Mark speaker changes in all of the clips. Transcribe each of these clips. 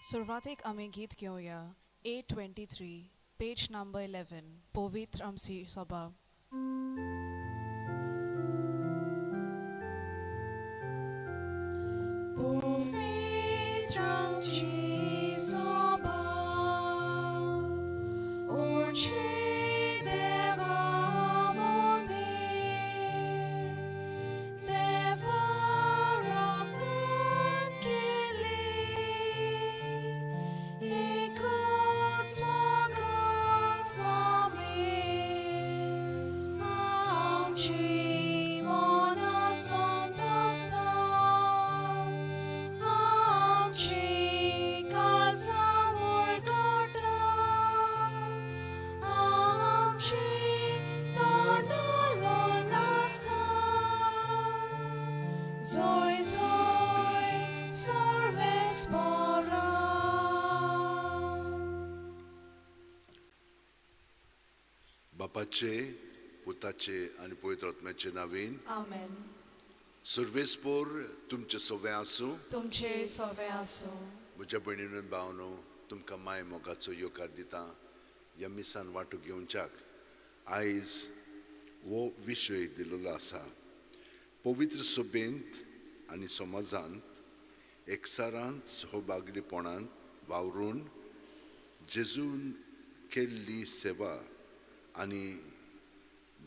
Speaker 1: सुरवातेक आमी गीत घेवया 823 पेज नंबर 11 पवित्र आमची सभा. पवित्र आमची सभा उरची देवा मदीं, देवा रक्तान केली एकूच मोगा फामील, आमची मनां संत आसतात, आमची काळजां मुरगटा, आमची तोंडां लोल आसतात. जय जय सर्वेस्परा.
Speaker 2: बापाचे, पुताचे आनी पवित्र आत्म्याचे नांवान.
Speaker 1: आमेन.
Speaker 2: सर्वेस्पोर तुमचे सवे आसूं.
Speaker 1: तुमचे सवे आसूं.
Speaker 2: म्हज्या भयणीन भावनो, तुमकां माय मोगाचो येवकार दिता ह्या मिसान वांटो घेवच्याक. आयज हो विशय दिल्लो आसा, पवित्र सभेंत आनी समाजांत एकसारांत सहभागीपणांत वावरून जेजून केल्ली सेवा आनी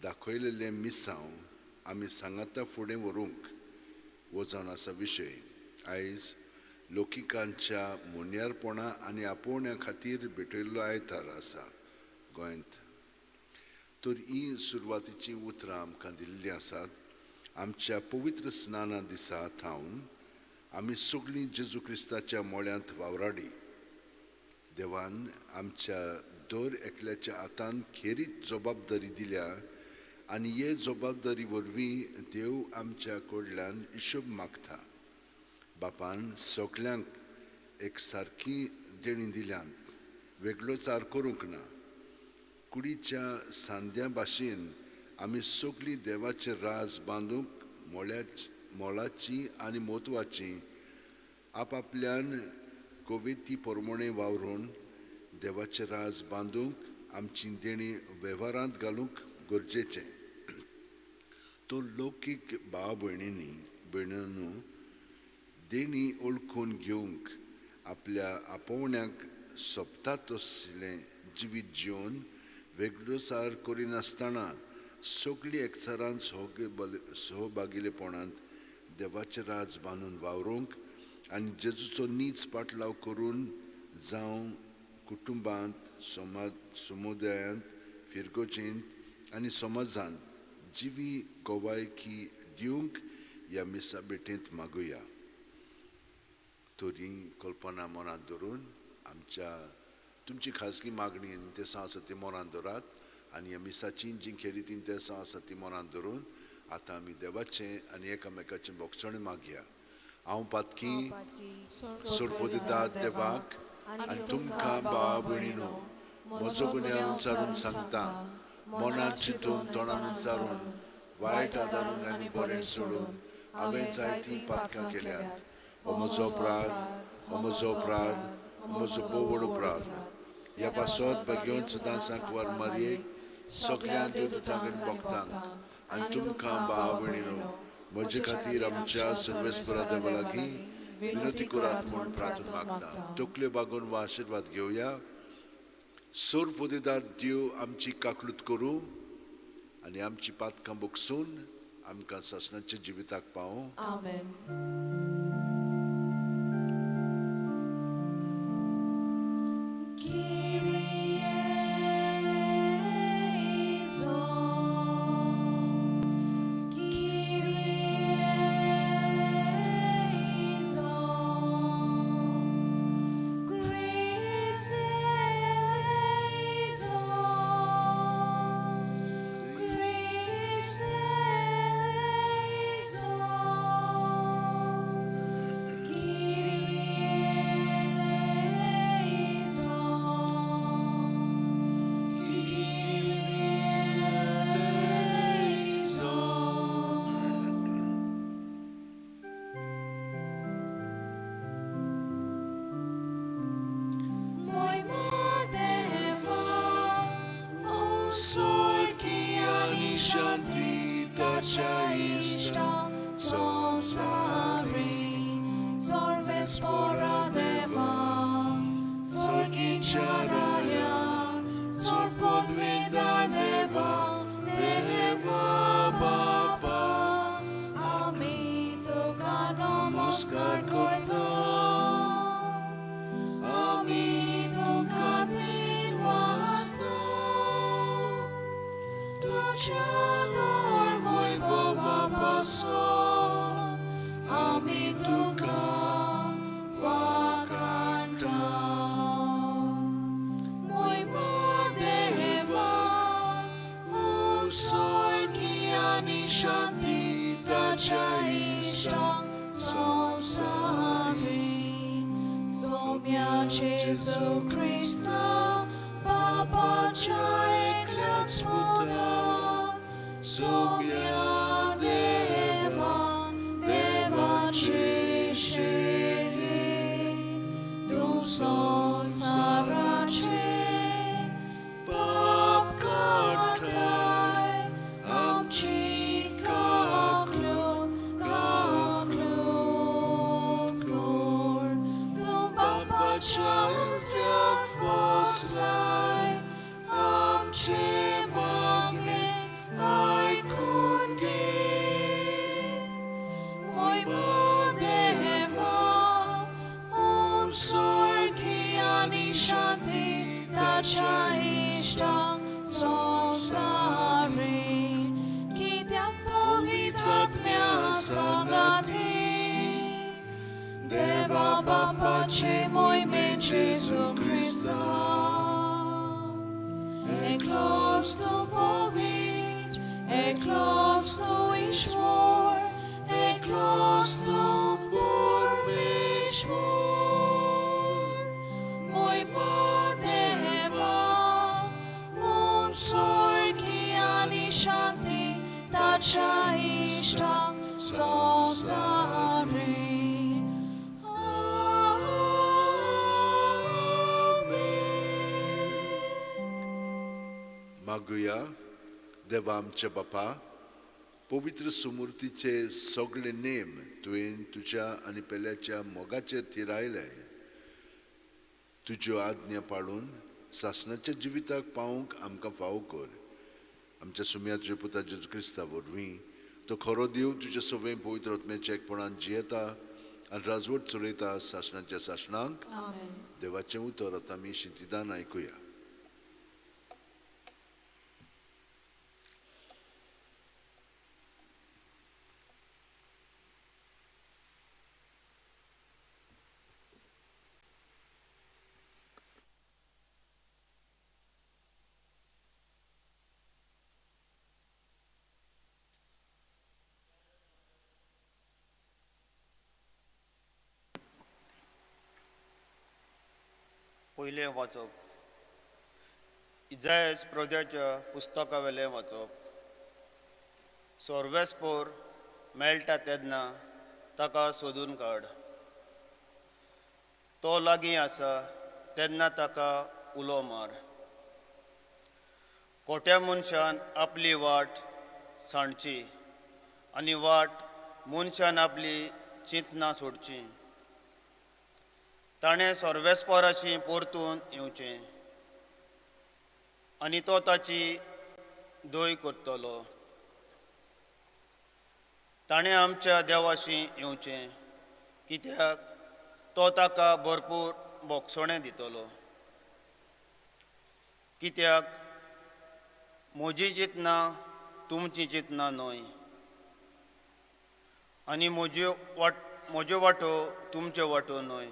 Speaker 2: दाखयलेलें मिसांव आमी सांगाता फुडें व्हरूंक, हो जावन आसा विशय. आयज लोकिकांच्या मोन्यारपणा आनी आपोवण्या खातीर भेटयल्लो आयतार आसा गोंयांत. तर ही सुरवातीचीं उतरां आमकां दिल्लीं आसात. आमच्या पवित्र स्नाना दिसा थावन आमी सगळीं जेजू क्रिस्ताच्या मोळ्यांत वावराडी. देवान आमच्या दर एकल्याच्या हातान खेरीत जबाबदारी दिल्या आनी हे जबाबदारी वरवीं देव आमच्या कडल्यान हिशोब मागता. बापान सगल्यांक एक सारकी देणी दिल्यात, वेगळोचार करूंक ना. कुडीच्या सांद्या भाशेन आमी सगळीं देवाचें राज बांदूंक मोलाची आनी म्हत्वाची आपआपल्यान कविती प्रमाणे वावरून देवाचें राज बांदूंक आमची देणी वेव्हारांत घालूंक गरजेचें. तो लौकीक भाव भयणींनी भयणांनो, देणी वळखून घेवंक आपल्या आपोवण्याक सोबता तसलें जिवीत जिवन वेगळोचार करिनासतना सगळीं एकचारान सहभागिलेपणांत देवाचें राज बांदून वावरूंक आनी जेजूचो नीच पाटलाव करून जावं कुटुंबांत, समाज समुदायांत, फिरगोजेंत आनी समाजांत जिवी गवायकी दिवंक ह्या मिसा भेटेंत मागुया. तरी कल्पना मनांत धरून आमच्या तुमची खाजगी मागणी इंतेसां आसा ती मनांत दवरात आनी ह्या मिसाची जी खेरीत इंतेसां आसा ती मनांत धरून आतां आमी देवाचें आनी एकामेकाचें भोगसणें मागया. हांव पातकी सोडपोदिदाद देवाक आनी तुमकां भावा भयणीनो म्हजो गुन्यांव विचारून सांगता. मनांत चिंतून, तोंडान उच्चारून, वायट आदारून आनी बरें सोडून हांवें जायतीं पातकां केल्यात. हो म्हजो अपराध, हो म्हजो अपराध, हो म्हजो भोव व्हड अपराध. ह्या पासत भाग्योन सदांच सांकवार मारयेक, सगळ्या देवदूतांक आनी भक्तांक आनी तुमकां भाव भयणीनो म्हजे खातीर आमच्या सर्वेस्परा देवा लागीं विनंती करात म्हूण प्रार्थना मागता. तकल्यो बागोवन वा आशिर्वाद घेवया. सोरपोदेदार देव आमची काकलूत करूं आनी आमची पातकां बोगसून आमकां सासणाच्या जिविताक पावूं.
Speaker 1: आमेन. Kyrie eleison, Kyrie eleison, Christe eleison, Christe eleison,
Speaker 2: सोरकी आनी शांती ताच्या इश्टांक संवसारी
Speaker 1: Sorves pora deva, sorgincha raya, sor podvida deva, deva baba, ami tuka namaskar koita, ami tuka din vasta, tuja tor vaibhava paso, ami tuka wakanta. Moima deva, um sorgi ani shanti tacha ishta samsari. Somya Jesu Krista, Papa Chai Klatsmuta, Somya Deva, Deva Chishiri, Tu sarache, Pap Kartai, Amchi Kaklut, Kaklut Kor, Tu Bapa Chasviat Boslai, Amchi Magne, Aikunge. Moima deva, um sorgi ani shanti tacha ishta samsari. Kityak povitratmya sangati, Deva Bapache moime Jesu Christa. Eklos tu povitr, eklos tu Ishwar, eklos tu Parmeshwar. Moima deva, un sorgi ani shanti tacha ishta samsari. Amen.
Speaker 2: मागुया देवा आमच्या बापा पवित्र सुमूर्तीचे सगळे नेम तुवें तुज्या आनी पेल्याच्या मोगाचेर थिरायले. तुज्यो आज्ञा पाळून सासणाच्या जिविताक पावूंक आमकां फावो कर. आमच्या सुम्या तुज्या पुता जेजू क्रिस्ता वरवीं तो खरो देव तुज्या सवय पवित्र आत्म्याच्या एकपणान जियेता आनी राजवट चलयता सासणाच्या सासणाक.
Speaker 1: Amen.
Speaker 2: देवाचें उतर आतां आमी शिंतिदान आयकुया.
Speaker 3: पयलें वाचप इजायस प्रद्याच्या पुस्तका वेलें वाचप. सोर्वेस्पोर मेळटा तेन्ना ताका सोदून काड, तो लागीं आसा तेन्ना ताका उलो मार. खोट्या मनशान आपली वाट सांडची आनी वाट मनशान आपली चिंतनां सोडची. ताणें सोर्वेस्पोराशी परतून येवचें आनी तो ताची दय करतलो. ताणें आमच्या देवाशी येवचें, कित्याक तो ताका भरपूर बोगसणें दितलो. कित्याक म्हजी चिंतनां तुमचीं चिंतनां न्हय आनी म्हज्यो वाटो तुमच्यो वाटो न्हय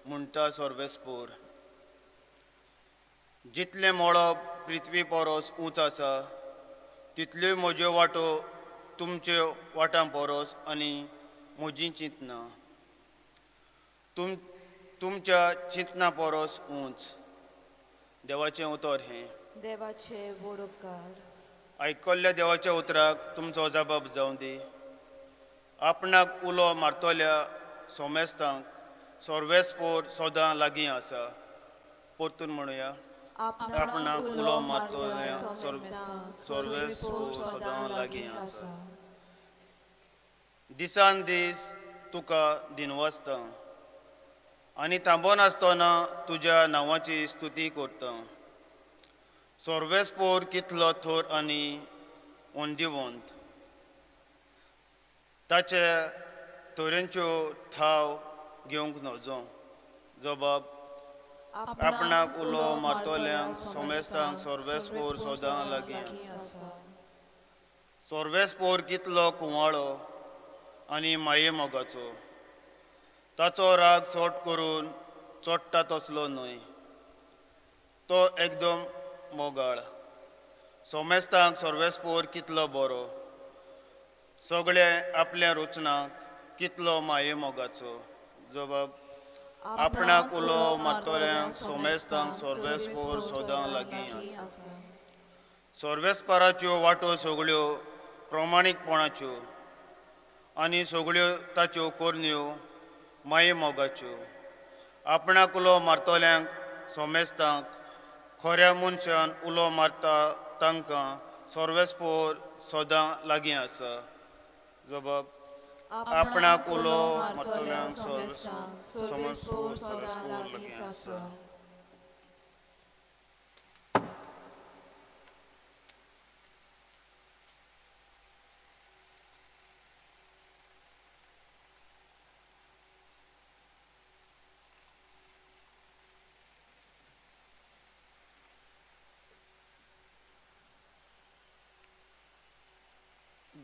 Speaker 3: म्हणटा सोर्वेस्पोर. जितलें मळब पृथ्वी परस ऊंच आसा तितल्योय म्हज्यो वाटो तुमच्यो वाटां परस आनी म्हजीं चिंतनां तुमच्या चिंतनां परस ऊंच. देवाचें उतर हें.
Speaker 4: देवाचे व्हड उपकार.
Speaker 3: आयकल्ल्या देवाच्या उतराक तुमचो जबाब जावं दी. आपणाक उलो मारतल्या सोमेस्तांक सोर्वेस्पोर सदां लागीं आसा. परतून म्हणुया. आपणाक उलो मारतल्यांक सर्वेस्पोर सदां लागीं आसा. दिसान दीस तुका दिनवासता आनी थांबनासतना तुज्या नांवाची स्तुती करता. सर्वेस्पोर कितलो थोर आनी ओंदिवंत, ताचे तोरेंच्यो थाव घेवंक नजो. जबाब आपणाक उलो मारतल्यांक सोमेस्तांक सर्वेस्पोर सदां लागीं
Speaker 1: आसा.
Speaker 3: सर्वेस्पोर कितलो कुंवाळो आनी माये मोगाचो, ताचो राग सोट करून चोडटा तसलो न्हय, तो एकदम मोगाळ. सोमेस्तांक सर्वेस्पोर कितलो बरो, सगळे आपल्या रचनाक कितलो माये मोगाचो. जबाब आपणाक उलो मारतल्यांक सोमेस्तांक सर्वेस्पोर सदां लागीं आसा. सर्वेस्पराच्यो वाटो सगळ्यो प्रमाणीकपणाच्यो आनी सगळ्यो ताच्यो करण्यो माये मोगाच्यो. आपणाक उलो मारतल्यांक सोमेस्तांक खऱ्या मनशान उलो मारता तांकां सर्वेस्पोर सदां लागीं आसा. जबाब आपणाक उलो मारतल्यांक
Speaker 1: सर्वेस्पोर सदां लागीं आसा.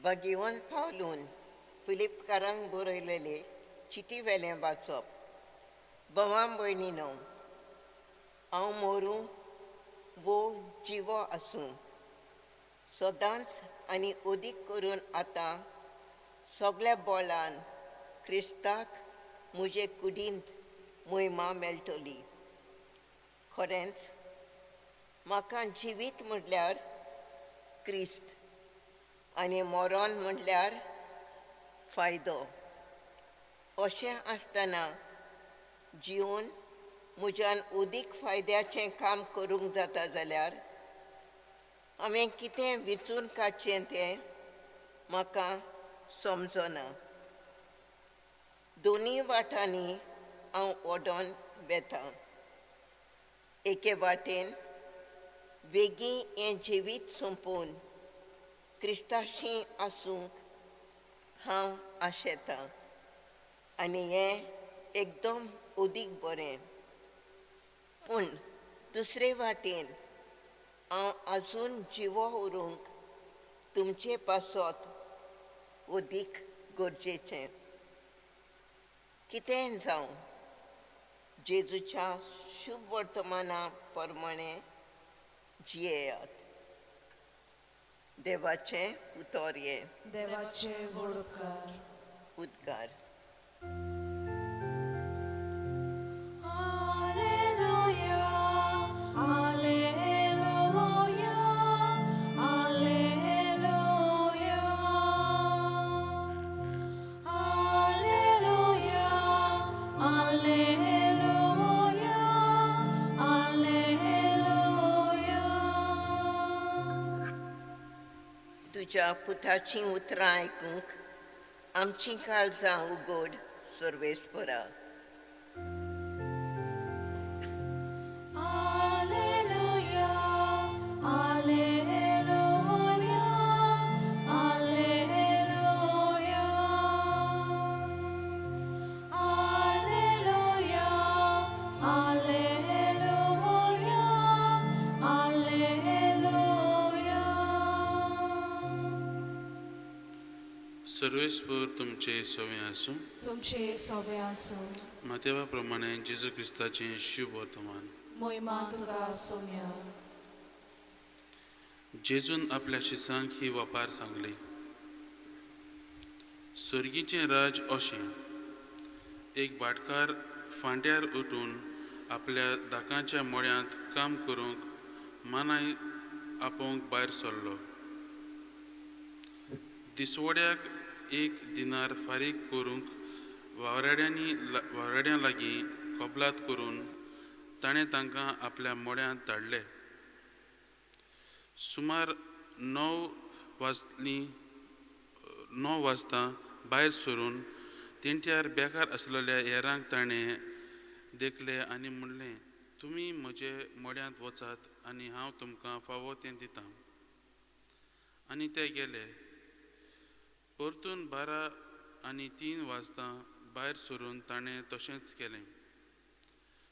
Speaker 5: भगिवन पावलून फिलिपकारांक बरयलेले चिटी वेलें वाचप. भावां भयणीनो, हांव मोरूं वो जिवो आसूं, सदांच आनी अदीक करून आतां सगल्या बोलान क्रिस्ताक म्हजे कुडींत मोहिमा मेळटली. खरेंच म्हाका जिवीत म्हणल्यार क्रिस्त आनी मरण म्हणल्यार फायदो. अशें आसतना जिवन म्हज्यान अदीक फायद्याचें काम करूंक जाता जाल्यार हांवें कितें विंचून काडचें तें म्हाका समजना. दोनूय वाटांनी हांव ओडोन वेता. एके वाटेन वेगीं हें जिवीत सोंपोवन क्रिस्ताशी आसूंक हांव आशेतां आनी हें एकदम अदीक बरें. पूण दुसरे वाटेन हांव आजून जिवो उरूंक तुमचे पासत अदीक गरजेचें. कितेंय जावं, जेजूच्या शुभ वर्तमाना प्रमाणें जियेयात. देवाचें उतर हें.
Speaker 1: देवाचे व्हड उपकार.
Speaker 5: उद्गार.
Speaker 1: Alleluia, Alleluia, Alleluia, Alleluia, Alleluia, Alleluia.
Speaker 5: तुज्या पुताचीं उतरां आयकूंक आमचीं काळजां उगड सर्वेस्परा.
Speaker 1: Alleluia, Alleluia, Alleluia, Alleluia, Alleluia, Alleluia.
Speaker 6: सर्वेस्पर तुमचे सवे आसूं.
Speaker 1: तुमचे सोवे आसूं.
Speaker 6: मातेवा प्रमाणे जेजू क्रिस्ताचें शुभ वर्तमान.
Speaker 1: मोहिमा तुका सोम्या.
Speaker 6: जेजून आपल्या शिसांक ही वपार सांगली. सर्गीचें राज अशें, एक भाटकार फांट्यार उठून आपल्या दाकांच्या मळ्यांत काम करूंक मानाय आपोवंक भायर सरलो. दिसवड्याक एक दिनार फारीक करूंक वावराड्यां लागीं कबलात करून ताणें तांकां आपल्या मोड्यांत धाडले. सुमार 9 वाजता भायर सरून तेंट्यार बेकार आसलेल्या हेरांक ताणें देखले आनी म्हणलें, तुमी म्हजे मोड्यांत वचात आनी हांव तुमकां फावो तें दितां. आनी ते गेले. परतून 12 आनी 3 वाजता भायर सरून ताणें तशेंच केलें.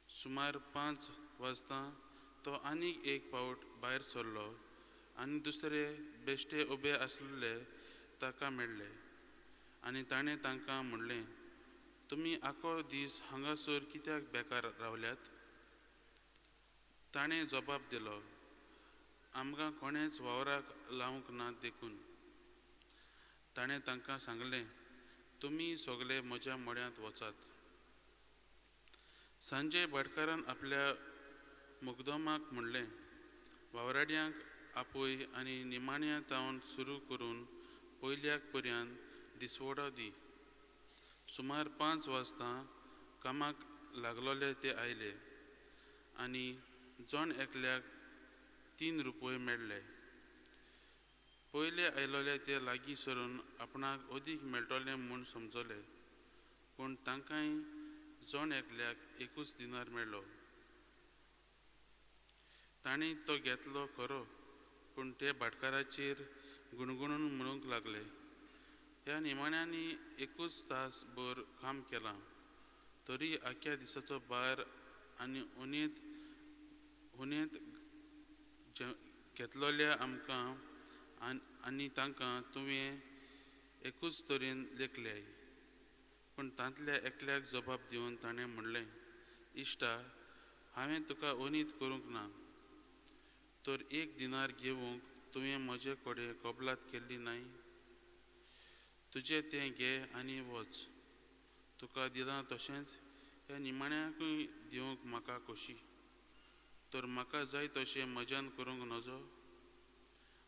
Speaker 6: सुमार 5 वाजता तो आनीक एक पावट भायर सरलो आनी दुसरे बेश्टे उबे आसलेले ताका मेळ्ळे आनी ताणें तांकां म्हणलें, तुमी आखो दीस हांगासर कित्याक बेकार रावल्यात? ताणें जबाब दिलो, आमकां कोणेंच वावराक लावंक ना देखून. ताणें तांकां सांगलें, तुमी सगळे म्हज्या मड्यांत वचात. सांजे भाटकारान आपल्या मुगदमाक म्हणलें, वावराड्यांक आपय आनी निमाण्या तावन सुरू करून पयल्याक पर्यंत दिसवडो दी. सुमार 5 वाजता कामाक लागलोले ते आयले आनी जण एकल्याक 3 रुपये मेळ्ळे. पयले आयलोले ते लागीं सरून आपणाक अदीक मेळटलें म्हूण समजले, पूण तांकांय जण एकल्याक 1 दिनार मेळ्ळो. तांणी तो घेतलो खरो, पूण ते भाटकाराचेर गुणगुणून म्हणूंक लागले, ह्या निमाण्यांनी 1 तास भर काम केलां, तरी आख्या दिसाचो भार आनी उनेंत घेतलोल्या आमकां आनी तांकां तुवें 1 तरेन लेखले. पूण तांतल्या एकल्याक जबाब दिवन ताणें म्हणलें, इश्टा, हांवें तुका उनीत करूंक ना, तर 1 दिनार घेवंक तुवें म्हजे कडेन कबलात केल्ली न्हय? तुजें तें घे आनी वच. तुका दिलां तशेंच ह्या निमाण्याकूय दिवंक म्हाका खोशी, तर म्हाका जाय तशें म्हज्यान करूंक नजो?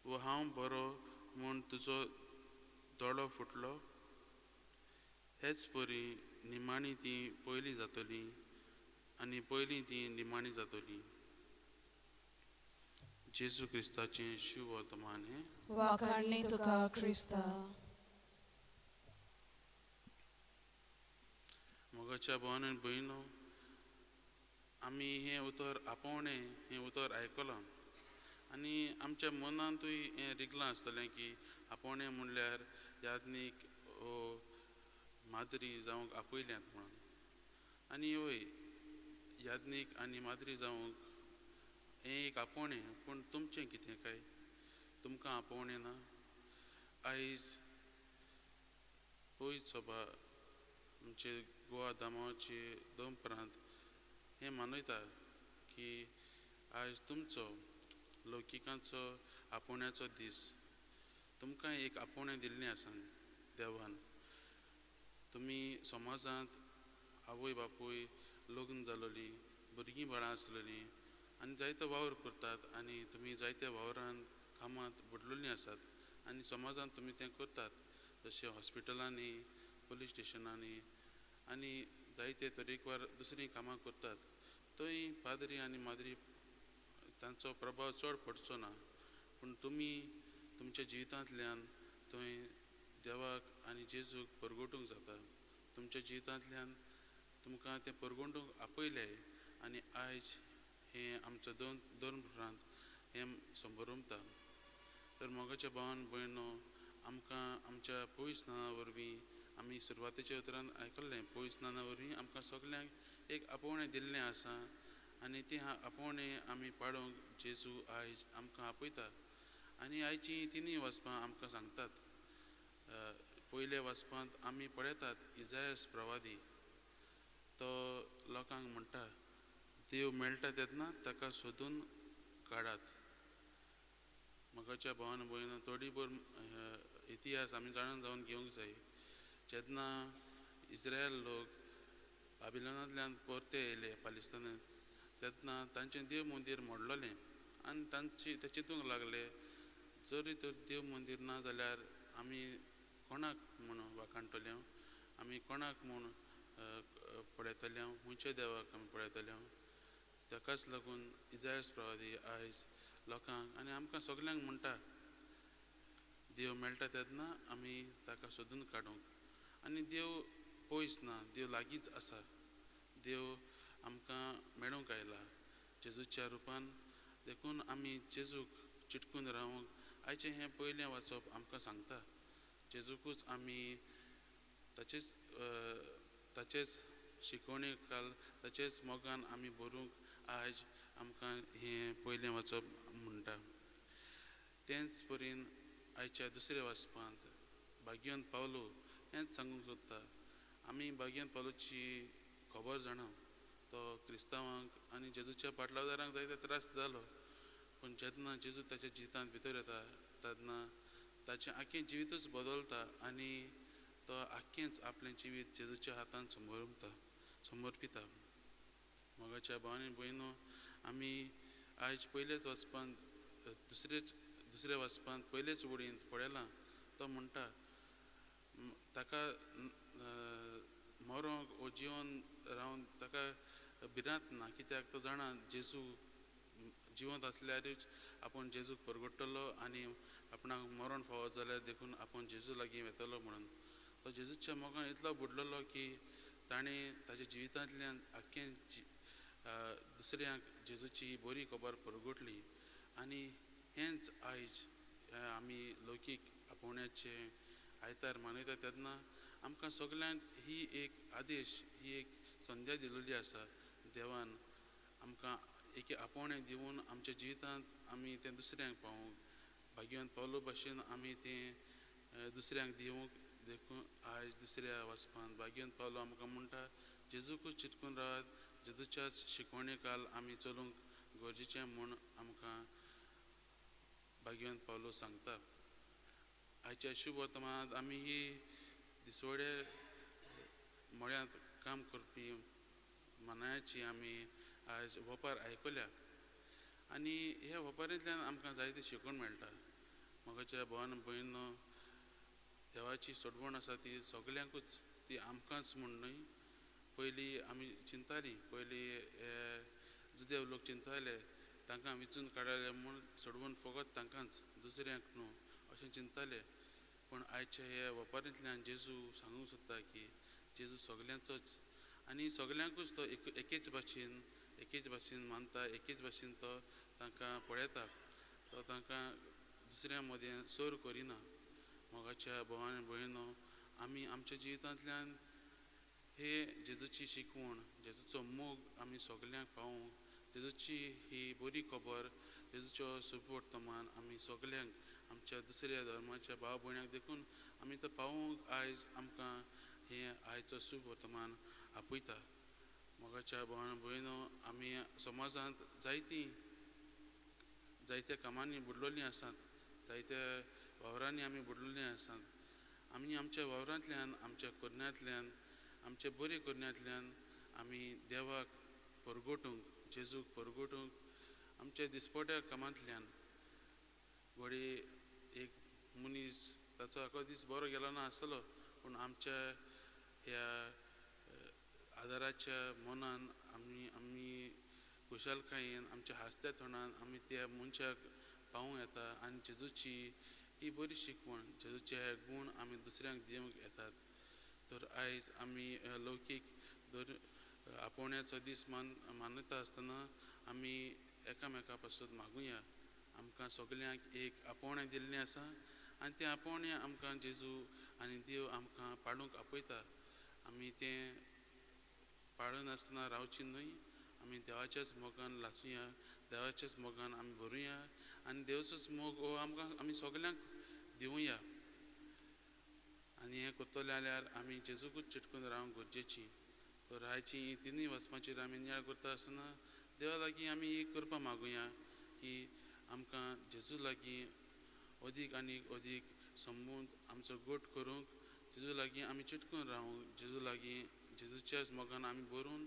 Speaker 6: वो हांव बरो म्हूण तुजो दोळो फुटलो? हेच परी निमाणी ती पयलीं जातली आनी पयलीं ती निमाणी जातली. जेजू क्रिस्ताचें शुभ वर्तमान हें.
Speaker 1: वाखाणणी तुका क्रिस्ता.
Speaker 6: मोगाच्या भावान आनी भयणो, आमी हें उतर आपोवणें हें उतर आयकलां आनी आमच्या मनांतूय हें रिगलां आसतलें की आपोवणें म्हणल्यार याज्ञीक वो माद्री जावंक आपयल्यात म्हणून. आनी वय, याज्ञीक आनी माद्री जावंक हें एक आपोवणें, पूण तुमचें कितें काय? तुमकां आपोवणें ना? आयज पयस सभा आमचे गोवा दामांवचे दोन प्रांत हें मानयता की आयज तुमचो लौकिकांचो आपोवण्याचो दीस. तुमकां एक आपोवणें दिल्लें आसा देवान. तुमी समाजांत आवय बापूय लग्न जालोलीं, भुरगीं बाळां आसलेलीं आनी जायतो वावर करतात आनी तुमी जायत्या वावरांत कामांत बुडलेलीं आसात आनी समाजांत तुमी तें करतात, जशें हॉस्पिटलांनी, पुलीस स्टेशनांनी आनी जायते तरेकवार दुसरीं कामां करतात. थंय पाद्री आनी माद्री तांचो प्रभाव चड पडचो ना, पूण तुमी तुमच्या जिवितांतल्यान थंय देवाक आनी जेजूक परगटूंक जाता. तुमच्या जिवितांतल्यान तुमकां तें परगटूंक आपयलें आनी आयज हें आमचो दोन प्रांत हें संबरमता. तर मोगाच्या भावान भयणो, आमकां आमच्या पयस स्नाना वरवीं आमी सुरवातेच्या उतरान आयकल्लें, पयस स्नाना वरवीं आमकां सगल्यांक एक आपोवणें दिल्लें आसा आनी तें आपोवणें आमी पाडूंक जेजू आयज आमकां आपयता. आनी आयचीं तिनूय वाचपां आमकां सांगतात. पयल्या वाचपांत आमी पळयतात इजायस प्रवादी तो लोकांक म्हणटा, देव मेळटा तेन्ना ताका सोदून काडात. मोगाच्या भावान भयणो, थोडी भर इतिहास आमी जाणून जावन घेवंक जाय. जेन्ना इस्रायल लोक बाबिलोनांतल्यान परते येयले पालिस्तानांत, तेन्ना तांचें देव मंदीर मोडलोलें आनी तांची ते चिंतूंक लागले, जरी तर देव मंदीर ना जाल्यार आमी कोणाक म्हूण वाखाणटले, आमी कोणाक म्हूण पळयतले, खंयच्या देवाक आमी पळयतले. ताकाच लागून इजायस प्रवादी आयज लोकांक आनी आमकां सगल्यांक म्हणटा, देव मेळटा तेन्ना आमी ताका सोदून काडूंक. आनी देव पयस ना, देव लागींच आसा. देव आमकां मेळूंक आयला जेजूच्या रुपान. देखून आमी जेजूक चिटकून रावूंक आयचें हें पयलें वाचप आमकां सांगता. जेजूकूच आमी ताचेच ताचेच शिकवणे काल ताचेच मोगान आमी बरोवंक आयज आमकां हें पयलें वाचप म्हणटा. तेंच परीन आयच्या दुसऱ्या वाचपांत भाग्यवंत पावलो हेंच सांगूंक सोदता. आमी भाग्यवंत पावलोची खबर जाणा, तो क्रिस्तांवांक आनी जेजूच्या पाटलादारांक जायते त्रास जालो. पूण जेन्ना जेजू ताच्या जिवितांत भितर येता तेन्ना ताचें आख्खें जिवितूच बदलता आनी तो आख्खेंच आपलें जिवीत जेजूच्या हातान समर्पता समर्पिता. मोगाच्या भावानी भयणो, आमी आयज पयलेच वाचपांत दुसऱ्या वाचपांत पयलेच वडींत पळयलां, तो म्हणटा ताका मरोंक वो जिवन रावन ताका भिरांत ना, कित्याक तो जाणा जेजू जिवंत आसल्यारूच आपूण जेजूक परगडटलो आनी आपणाक मरण फावो जाल्यार देखून आपूण जेजू लागीं वेतलो म्हणून. तो जेजूच्या मोगान इतलो बुडलेलो की ताणें ताच्या जिवितांतल्यान आख्खें दुसऱ्यांक जेजूची बरी खबर परगटली. आनी हेंच आयज आमी लौकीक आपोवण्याचे आयतार मनयता तेन्ना आमकां सगल्यांक ही एक आदेश, ही एक संध्या दिलेली आसा. देवान आमकां एक आपोवणें दिवन आमच्या जिवितांत आमी तें दुसऱ्यांक पावोवंक, भाग्यवंत पावलो भाशेन आमी तें दुसऱ्यांक दिवंक. देखून आयज दुसऱ्या वाचपांत भाग्यवंत पावलो आमकां म्हणटा, जेजूकूच चिटकून रावात, जेजूच्याच शिकवणे काल आमी चलूंक गरजेचें म्हूण आमकां भाग्यवंत पावलो सांगता. आयच्या शुभ वर्तमानांत आमी ही दिसवडे मळ्यांत काम करपी मनायाची आमी आयज वपार आयकल्या आनी ह्या वपारींतल्यान आमकां जायती शिकवण मेळटा. मोगाच्या भावान भयणो, देवाची सोडवण आसा ती सगल्यांकूच, ती आमकांच म्हूण न्हय. पयलीं आमी चिंतालीं, पयलीं जुदेव लोक चिंताले तांकां विचून काडले म्हूण सोडवण फकत तांकांच, दुसऱ्यांक न्हू अशें चिंताले. पूण आयच्या ह्या वपारींतल्यान जेजू सांगूंक सोदता की जेजू सगल्यांचोच आनी सगल्यांकूच तो एकेच भाशेन मानता, एकेच भाशेन तो तांकां पळयता, तो तांकां दुसऱ्यां मदें सोर करिना. मोगाच्या भावान भयणो, आमी आमच्या जिवितांतल्यान हे जेजूची शिकवण, जेजूचो मोग आमी सगल्यांक पावोवंक, जेजूची ही बरी खबर, जेजूचो सुवर्तमान आमी सगल्यांक आमच्या दुसऱ्या धर्माच्या भाव भयणांक देखून आमी तो पावोवंक आयज आमकां हें आयचो सुवर्तमान आपयता. मोगाच्या भावान भयणो, आमी समाजांत जायत्या कामांनी बुडलेलीं आसात, जायत्या वावरांनी आमी बुडलेलीं आसात. आमी आमच्या वावरांतल्यान, आमच्या करण्यांतल्यान, आमच्या बरे करण्यांतल्यान आमी देवाक परगटूंक, जेजूक परगटूंक आमच्या दिसपट्या कामांतल्यान. घडये एक मनीस ताचो आखो दीस बरो गेलो ना आसतलो, पूण आमच्या ह्या आदाराच्या मनान आमी आमी खुशालकायेन, आमच्या हांसत्या तोंडान आमी त्या मनशाक पावूंक येता आनी जेजूची ही बरी शिकवण, जेजूचे हे गूण आमी दुसऱ्यांक दिवंक येतात. तर आयज आमी लौकीक दर आपोवण्याचो दीस मानता आसतना आमी एकामेका पासून मागुया. आमकां सगल्यांक एक आपोवणें दिल्लें आसा आनी तें आपोवणें आमकां जेजू आनी देव आमकां पाडूंक आपयता. आमी तें पाळनासतना रावचीं न्हय, आमी देवाच्याच मोगान लासुया, देवाच्याच मोगान आमी भरुया आनी देवाचोच मोग हो आमकां आमी सगल्यांक दिवया. आनी हें करतले जाल्यार आमी जेजूकूच चिटकून रावंक गरजेची. तर आयची ही तिनूय वचपाचेर आमी नियाळ करता आसतना देवा लागीं आमी ही कृपा मागुया की आमकां जेजू लागीं अदीक आनी अदीक संबंद आमचो गोट करूंक, जेजू लागीं आमी चिटकून रावूंक, जेजू लागीं जेजूच्याच मोगान आमी भरून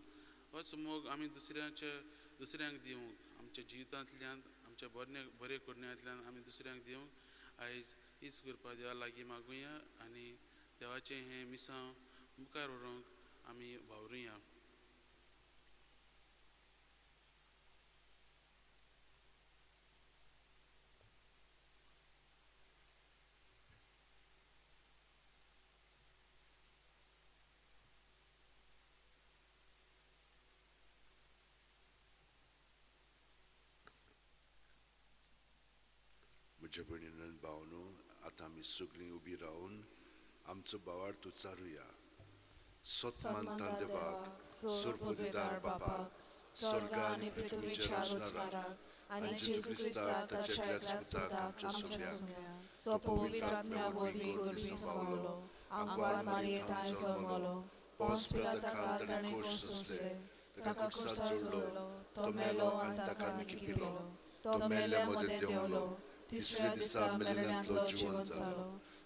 Speaker 6: होच मोग आमी दुसऱ्यांक दिवंक, आमच्या जिवितांतल्यान, आमच्या बरे करण्यांतल्यान आमी दुसऱ्यांक दिवंक आयज हीच कृपा देवा लागीं मागुया आनी देवाचें हें मिसांव मुखार व्हरूंक आमी वावरुया.
Speaker 2: म्हज्या भयणीन भावनो, आतां आमी सगळीं उबी रावन आमचो भावार्थ उच्चारुया. सत मानता देवाक, सोरपदिदार बापाक, स्वर्ग आनी पृथ्वीच्या रचणाराक, आनी जेजू क्रिस्ताक ताच्या एकल्याच पुताक आमच्या सोम्याक,
Speaker 1: तो पवित्र आत्म्या वरवीं गर्भी पावलो, आंकवार मारये थांय जल्मलो, पोंस पिलाता खाल ताणें कोश सोंसले, ताका कुर्सार जोडलो, तो मेलो आनी ताका निकिपिलो, तो मेल्ल्या मदें देंवलो, तिसऱ्या दिसा मेल्ल्यांतलो जिवन जालो,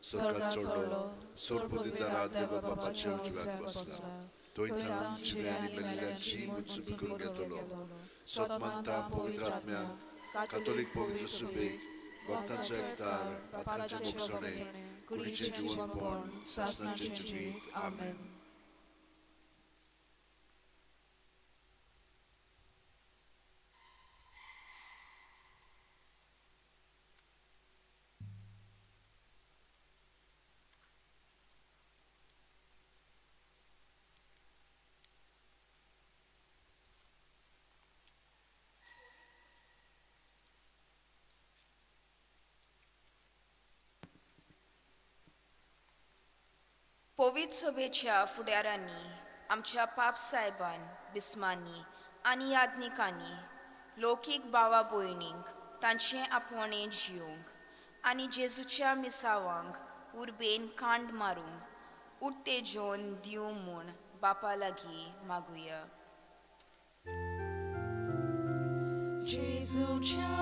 Speaker 1: स्वर्गात चडलो, सोरपदिदारा देवा बापाच्या उजव्याक बसला, थंय थावन जिवे आनी मेल्ल्यांची मुत्सुबी करूंक येतलो. सत मानता पवित्र आत्म्याक, कातोलीक पवित्र सुबेक, भक्तांचो एकतार, पातकांचें भोगसणें, कुडीचें जिवनपण, सासणाचें जिवीत. आमेन.
Speaker 7: पवित्र सभेच्या फुडारांनी, आमच्या पाप सायबान, बिस्मांनी आनी याज्ञिकांनी लौकीक भावा भयणींक तांचें आपोवणें जियोंक आनी जेजूच्या मिसावांक उर्बेन कांड मारूंक उत्तेजोन दिवं म्हूण बापा लागीं मागुया.
Speaker 1: जेजूच्या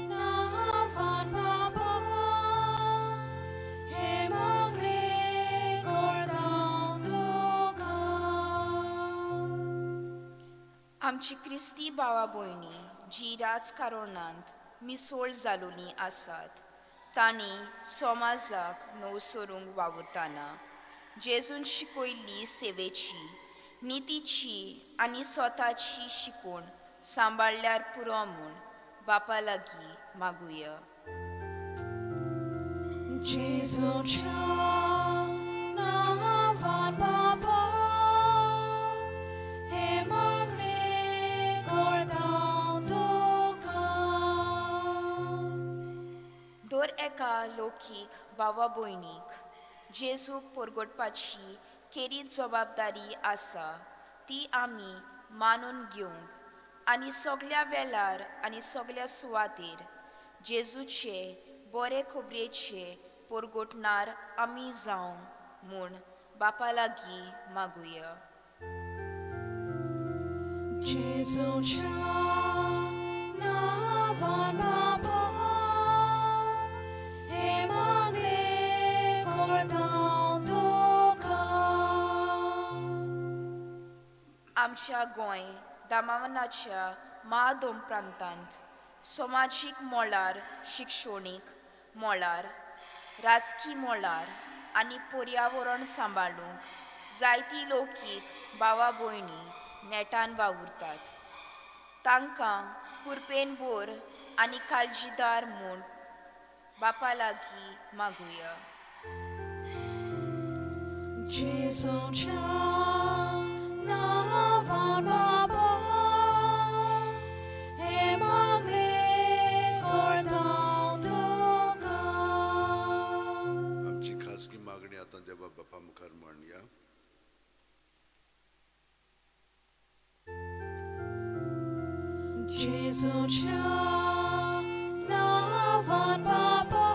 Speaker 1: नांवान बाबा, हें मागणें करता तुका.
Speaker 7: आमची क्रिस्ती भावा भयणी जी राजकारणांत मिसोळ जालोलीं आसात, तांणी समाजाक नवसरूंक वावुरतना जेजून शिकयल्ली सेवेची, नितीची आनी स्वताची शिकवण सांबाळ्ळ्यार पुरो म्हूण बापा लागीं मागुया.
Speaker 1: जेजूच्या नांवान बाबा, हें मागणें करता तुका.
Speaker 7: दर एका लौकीक भावा भयणीक जेजूक परगटपाची खेरीत जबाबदारी आसा, ती आमी मानून घेवंक आनी सगल्या वेळार आनी सगल्या सुवातेर जेजूचे बरे खबरेचे परगटणार आमी जावं म्हूण बापा लागीं मागुया.
Speaker 1: जेजूच्या नांवान बाबा, हें मागणें करता तुका.
Speaker 7: आमच्या गोंय दामावनाच्या मादोम प्रांतांत समाजीक मळार, शिक्षणीक मळार, राजकी मळार आनी पर्यावरण सांबाळूंक जायती लौकीक भावा भयणी नेटान वावुरतात. तांकां कुरपेन बोर आनी काळजीदार म्हूण बापा लागीं मागुया.
Speaker 1: जेजूच्या नांवान बाबा, हें मागणें करता तुका.
Speaker 2: आमची खासगी मागणी आतां देवा बापा मुखार मांडया.
Speaker 1: जेजूच्या नांवान बाबा,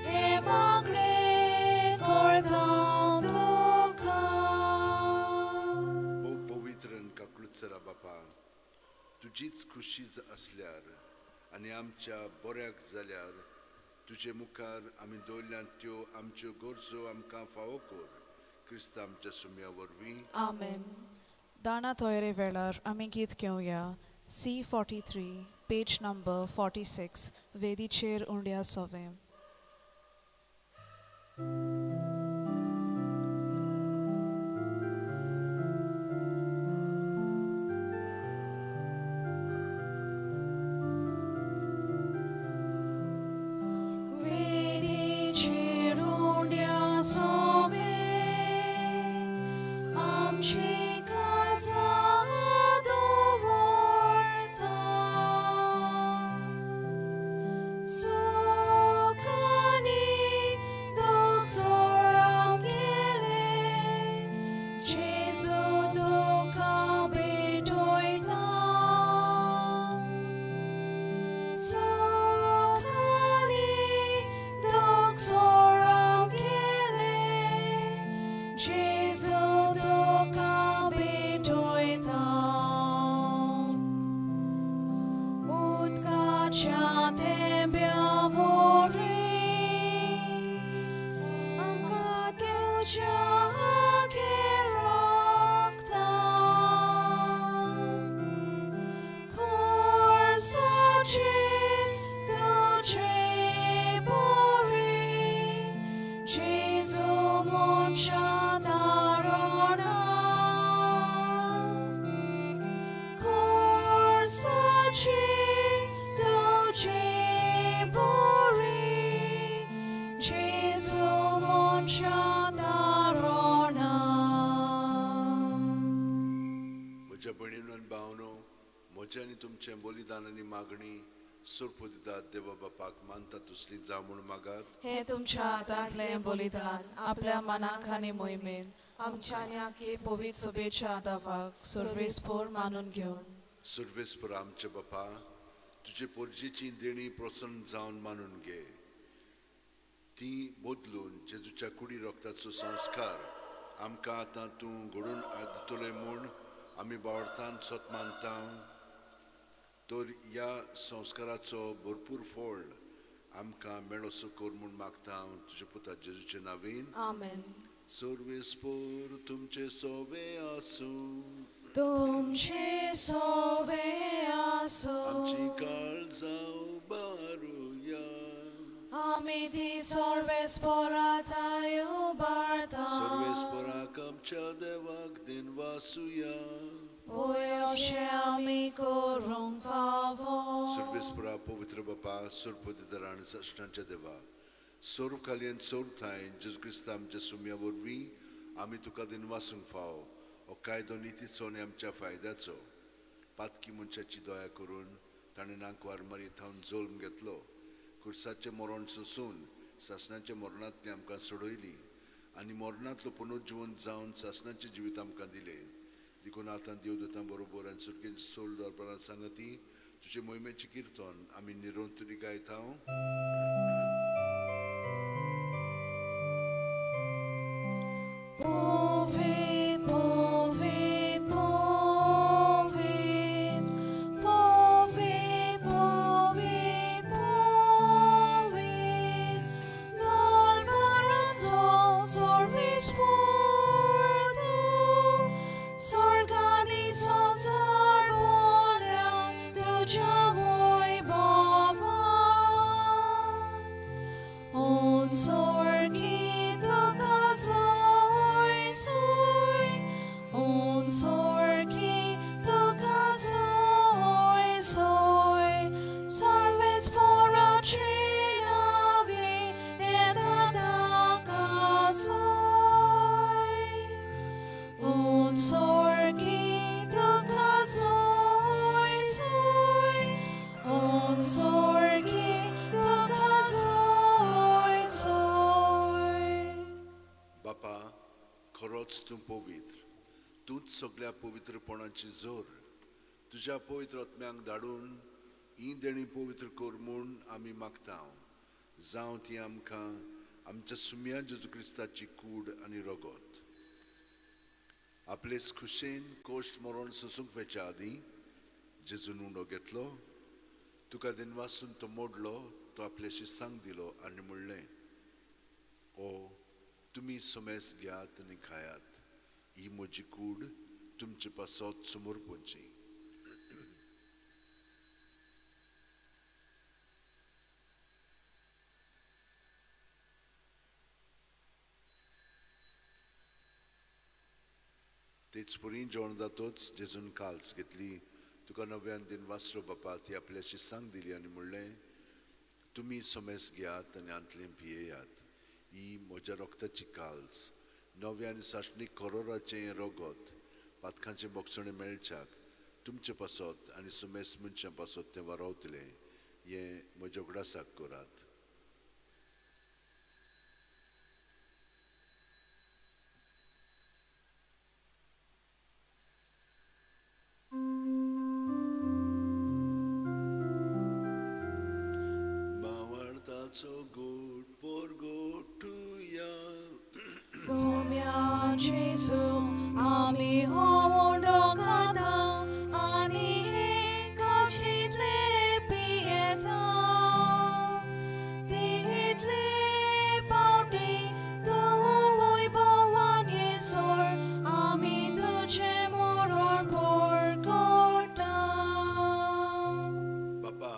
Speaker 1: हें मागणें करता तुका.
Speaker 2: भोव पवित्र आनी काकळूतसरा बापा, तुजीच खुशी आसल्यार आनी आमच्या बऱ्याक जाल्यार तुजे मुखार आमी दवरल्यात त्यो आमच्यो गरजो आमकां फावो कर, क्रिस्त आमच्या सुम्या वरवीं.
Speaker 1: आमेन. दाना तोयरे वेळार आमी गीत घेवया C 43, page number 46, वेदीचेर उंड्या सोवें. वेदीचेर उंड्या सोवें, आमची काळजां दवरता. जेजू मनशा तारणा खुर्साचेर तुजे बरी जेजू मनशा तारणा.
Speaker 2: म्हज्या भयणीनो आनी भावनो, म्हजें आनी तुमचें बलिदान आनी मागणी सोरप दितात देवा बापाक मानता तसली जावं म्हूण मागात.
Speaker 1: हे तुमच्या हातांतलें बलिदान आपल्या मनाक आनी मोहिमेन आमच्या आनी आखे पवित्र सभेच्या दावाक सर्वेस्पोर मानून घेवन.
Speaker 2: सुर्वेस्पर आमच्या बापा, तुजे पोरजेची देणी प्रसन्न जावन मानून घे. ती बदलून जेजूच्या कुडी रक्ताचो संस्कार आमकां आतां तूं घडोवन दितले म्हूण आमी बावडतान सत मानता. तर ह्या संस्काराचो भरपूर फळ आमकां मेळोसो कर म्हूण मागता हांव तुज्या पुता जेजूचे नावीन.
Speaker 1: आमेन.
Speaker 2: सर्वेस्पोर तुमचे सोवे आसूं.
Speaker 1: तुमचे सोवे आसूं.
Speaker 2: आमची काळजां बारुया.
Speaker 1: आमी ती सर्वेस्पोरा थांय उबारता.
Speaker 2: सर्वेस्पराक आमच्या देवाक दिनवासुया.
Speaker 1: वय अशें आमी करूंक फावो.
Speaker 2: सर्वेस्परा पवित्र बापा, सुरपदितर आनी साश्टांच्या देवा, सोर खाली सोर थांय जेजू क्रिस्ता आमच्या सुम्या वरवीं आमी तुका दिनवासूंक फावो. हो कायदो नितीचो आनी आमच्या फायद्याचो. पातकी मनशाची दया करून ताणें नाकवार मारी थावन जल्म घेतलो. खुर्साचें मरण सोंसून सासणाच्या मरणांतली आमकां सोडयली आनी मरणांतलो पुनर्जिवन जावन सासणाचें जिवीत आमकां दिलें. देखून आतां देवदूतां बरोबर आनी सुरगेन सोल दरबारान सांगती तुजे मोहिमेचें किर्तन आमी निरंतरी गायता.
Speaker 1: Povet, povet, povet, povet, povet, povet, dal barazzo sorvis porto, sorgani sovsar volia, tuja voi bova. Un sorgito cazoi soi, un sorgito cazoi soi, sarves pora cinavi et adacasoi. Un sorgito cazoi soi, un sorgito cazoi soi.
Speaker 2: बापा, खरोच तूं पवित्र, तूंच सगळ्या पवित्रपणाची जोर. तुज्या पवित्र आत्म्यांक धाडून ही देणी पवित्र कर म्हूण आमी मागता. जावं ती आमकां आमच्या सुम्या जेजू क्रिस्ताची कूड आनी रगत. आपले खुशेन कोश्ट मरण सोसूंक वेच्या आदीं जेजून उंडो घेतलो, तुका दिनवासून तो मोडलो, तो आपल्या शिसांक दिलो आनी म्हणलें, ओ तुमी सोमेस घेयात आनी खायात. ही म्हजी कूड तुमचे पासत समर्पणची. तेच परी जेवण जातोच जेजून काल्स घेतली, तुका नव्यान दिन वाचलो बापा, ती आपल्या शिसांक दिली आनी म्हणलें, तुमी सोमेस घेयात आनी हांतलें पियेयात. ही म्हज्या रक्ताची काल्स, नव्या आनी सासणीक करोराचें रगत, पातकांचें बोगसणें मेळच्याक तुमचे पासत आनी सुमेस मनशां पासत तें वारावतलें. हें म्हज्या उगडासाक करात. मावार्ताचो गोड पोरगोटुया.
Speaker 1: Somia Jesu, ami hondo kata, ani kalsitle pieta. Title pauti, tu voi bovan Yesor, ami tuche moror porgota.
Speaker 2: बापा,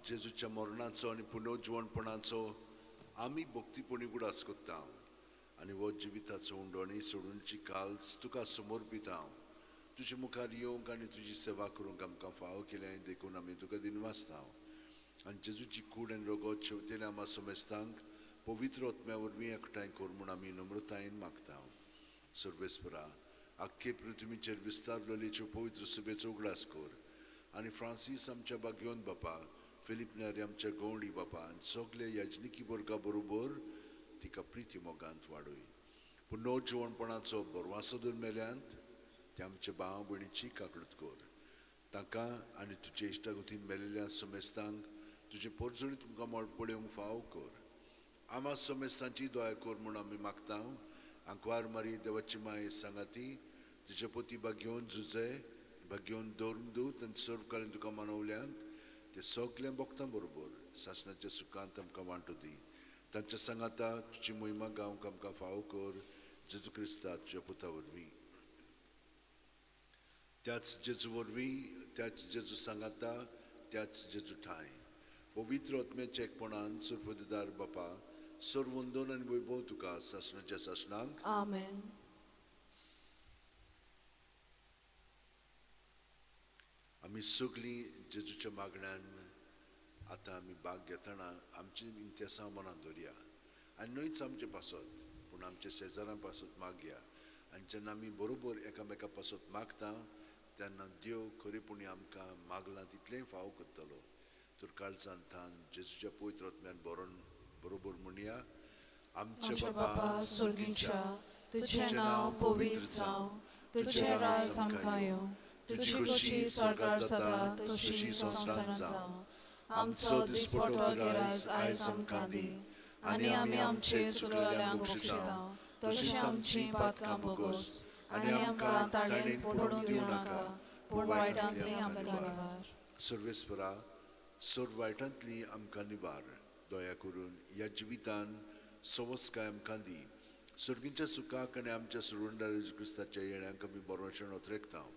Speaker 2: जेजूच्या मरणाचो आनी पुनर्जिवणपणाचो आमी भक्तीपणी उगडास करता. आनी हो जिविताचो उंडो आनी सोडूनची काल्स तुका समर्पिता हांव. तुजे मुखार येवंक आनी तुजी सेवा करूंक आमकां फावो केलें देखून आमी तुका दिनवासता. आनी जेजूची कूड आनी रगत शेवतेल्या आमा समेस्तांक पवित्र आत्म्या वरवीं एकठांय कर म्हूण आमी नम्रतायेन मागता. सर्वेस्परा, आख्खे पृथ्वीचेर विस्तारलेलेच्यो पवित्र सुबेचो उगडास कर आनी फ्रांसीस आमच्या बागयोन बापा, फिलीप नेरी आमच्या गवळी बापा आनी सगळे याजनिकी वर्गा बरोबर तिका प्रिती मोगांत वाडय. पूण नो जिवणपणाचो बरवासो धरून मेल्यांत ते आमच्या भाव भयणीची काकळूत कर. तांकां आनी तुजे इश्टागतीन मेलेल्या समेस्तांक तुजे पोरजोळी तुमकां मळ पळोवंक फाव कर. आमा समेस्तांची दया कर म्हूण आमी मागता. आंकवार मारी देवाची माय सांगाती तिचे पोती बागयोन झुजे बागयोन दवरून दूत आनी सर्व काळीन तुका मानवल्यांत ते सगळें भोगता बरोबर सासणाच्या सुखांत आमकां वांटो दी. तांच्या सांगाता तुजी मोहिमा गावंक आमकां फावो कर जेजू क्रिस्ता तुज्या पुता वरवीं. त्याच जेजू वरवीं, त्याच जेजू सांगाता, त्याच जेजू ठांय पवित्र आत्म्याच्या एकपणान सुरपदेदार बापा सर्व वंदन आनी वैभव तुका सासणाच्या सासणाक.
Speaker 4: आमेन.
Speaker 2: आमी सगळीं जेजूच्या मागण्यान आतां आमी भाग घेतना आमची इंतेसां मनान दवरया आनी न्हयच आमचे पासत पूण आमच्या शेजारां पासत मागया. आनी जेन्ना आमी बरोबर एकामेका पासत मागता तेन्ना देव खरेपणी आमकां मागलां तितलेंय फाव करतलो. तर काळजान थान जेजूच्या पवित्र आत्म्यान बरोवन बरोबर म्हणया. आमच्या बापा
Speaker 1: स्वर्गीच्या, तुझें नांव पवित्र जावं, तुझें राज आमकां येवं, तुजी खोशी स्वर्गार जाता तशी संवसारांत जावं. आमचो दिसपटो गिरायस आयज आमकां दी आनी आमी आमचे चुकलेल्यांक बक्षिता तशीच आमची पातकां भोगोस आनी आमकां ताणें पडून दिवं नाका पूण वायटांतली आमकां निवार.
Speaker 2: सर्वेस्परा, सर्व वायटांतली आमकां निवार. दया करून ह्या जिवितान सवस्काय आमकां दी. सर्गींच्या सुखाक आनी आमच्या सुरवंडार जेजू क्रिस्ताच्या येण्याक आमी बरोवचें नोत्रेकता.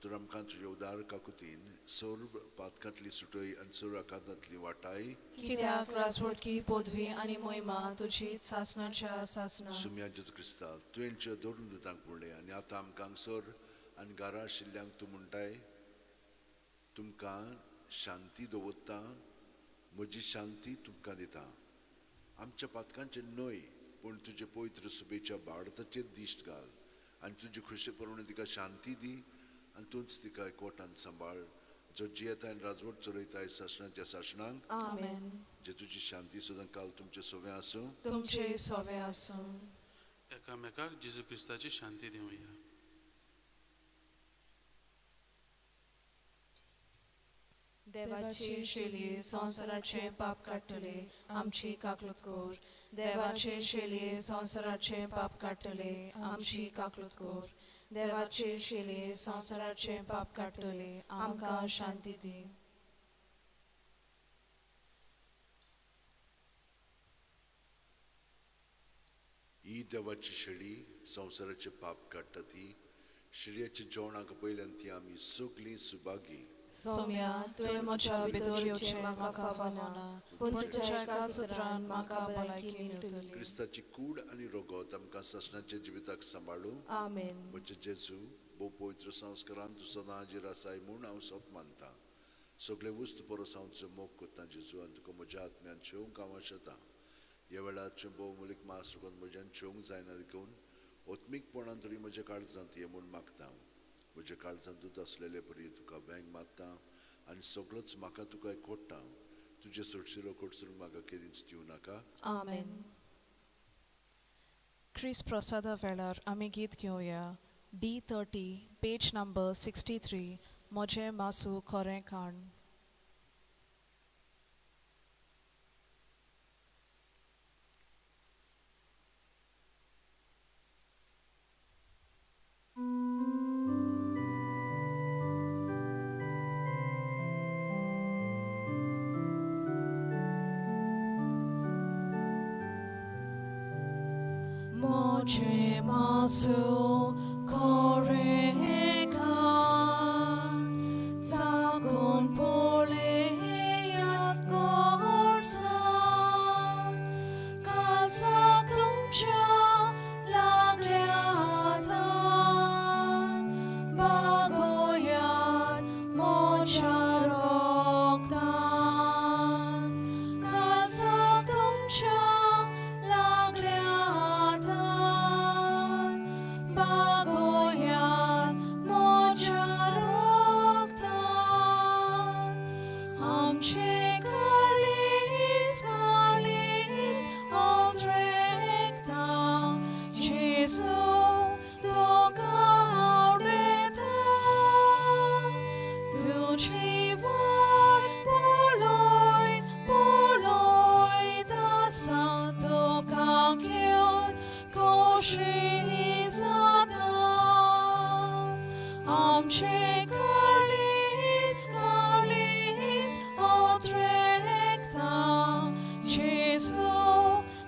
Speaker 2: तर आमकां तुज्या उदार काकुतीन सर्व पातकांतली सुटय आनी सर्व आकांतांतली वाटाय.
Speaker 1: कित्याक राजवटकी पदवी आनी मोहिमा तुजी सासणाच्या सासणा.
Speaker 2: सुम्या जेजू क्रिस्ता, तुवेंच्या धरून दितांक म्हणलें आनी आतां आमकां हांगसर आनी घरा आशिल्ल्यांक तूं म्हणटाय, तुमकां शांती दवरता, म्हजी शांती तुमकां दिता. आमच्या पातकांचेर न्हय पूण तुजे पवित्र सुबेच्या भारताचेर दिश्ट घाल आनी तुजी खुशे प्रमाणे तिका शांती दी आनी तूंच तिका एकवटान सांबाळ, जो जियेता आनी राजवट चलयताय सासणाच्या सासणाक.
Speaker 1: आमेन.
Speaker 2: जेजूची शांती सदां काल तुमचे सोवे आसूं.
Speaker 1: तुमचे सोवे आसूं.
Speaker 6: एकामेकाक जेजू क्रिस्ताची शांती दिवया.
Speaker 1: देवाची शेलये संवसाराचें पाप काडटले आमची काकलूत कर. देवाचे शेलये संवसाराचें पाप काडटले आमची काकलूत कर. देवाचे शेलये संवसाराचें पाप काडटले आमकां शांती दी.
Speaker 2: ही देवाची शेळी संवसाराचें पाप काडटा ती शेळयेच्या जेवणाक पयल्यान ती आमी सगळीं सुभागी.
Speaker 1: सोम्या, तुवें म्हज्या भितर येवचें म्हाका फावना, पूण तुज्या एकाच उतरान म्हाका भलायकी मेळटली.
Speaker 2: क्रिस्ताची कूड आनी रगत आमकां सासणाच्या जिविताक सांबाळू.
Speaker 4: आमेन.
Speaker 2: म्हजे जेजू, भोव पवित्र संस्कारान तूं सदां हाजीर आसाय म्हूण हांव सोप मानता. सगळे वस्तू परस हांव तुजो मोग करता जेजू आनी तुका म्हज्या आत्म्यान शेवंक हांव आशेतां. ह्या वेळार तुजें भोव मुलीक मास रगत म्हज्यान शेवंक जायना देखून आत्मीकपणान तरी म्हज्या काळजांत ये म्हूण मागता. म्हज्या काळजांत दूत आसलेले परी तुका वेंग मारता आनी सगळोच म्हाका तुका एकवटा. तुजें सोडशिलो कोटसून म्हाका केदींच दिवं नाका.
Speaker 1: आमेन. क्रिस प्रसादा वेळार आमी गीत घेवया. D 30 page number 63 म्हजें मासू खरें काण. Moje masu korekan takun poleyan gorsan kalsak tumcha जेजू तुका आवडटा तुजी वाट पळयत पळयत आसा तुका घेवन खोशी जाता आमचे काळीज काळीज ओत्रेकता जेजू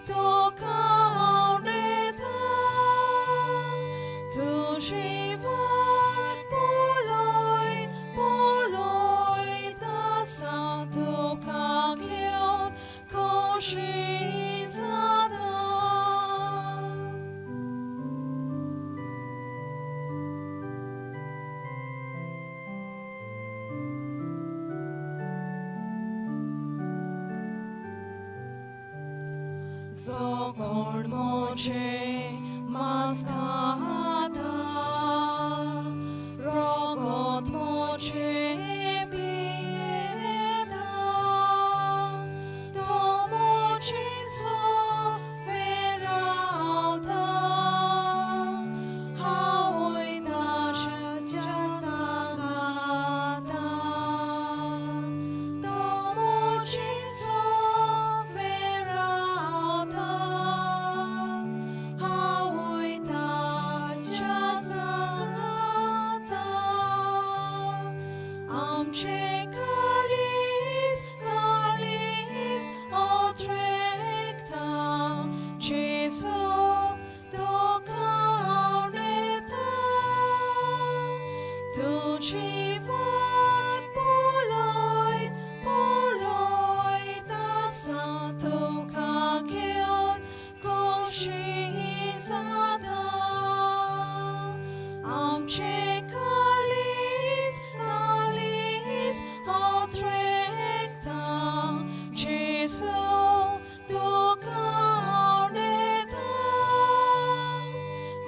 Speaker 1: तुका आवडटा तुजी वाट पळयत पळयत आसा तुका घेवन खोशी जाता. जो कोण म्हजें मांस खाता रगत म्हजें पियेता तो म्हजेचो फेरावता हांवूय ताच्या सांगाता तो म्हजेचो फेरावता हांवूय ताच्या सांगाता आमचे काळीज काळीज ओत्रेकता जेजू तुका आवडटा तुजी वाट पळयत पळयत आसा तुका घेवन खोशी जाता आमचे काळीज काळीज ओत्रेकता जेजू तुका आवडटा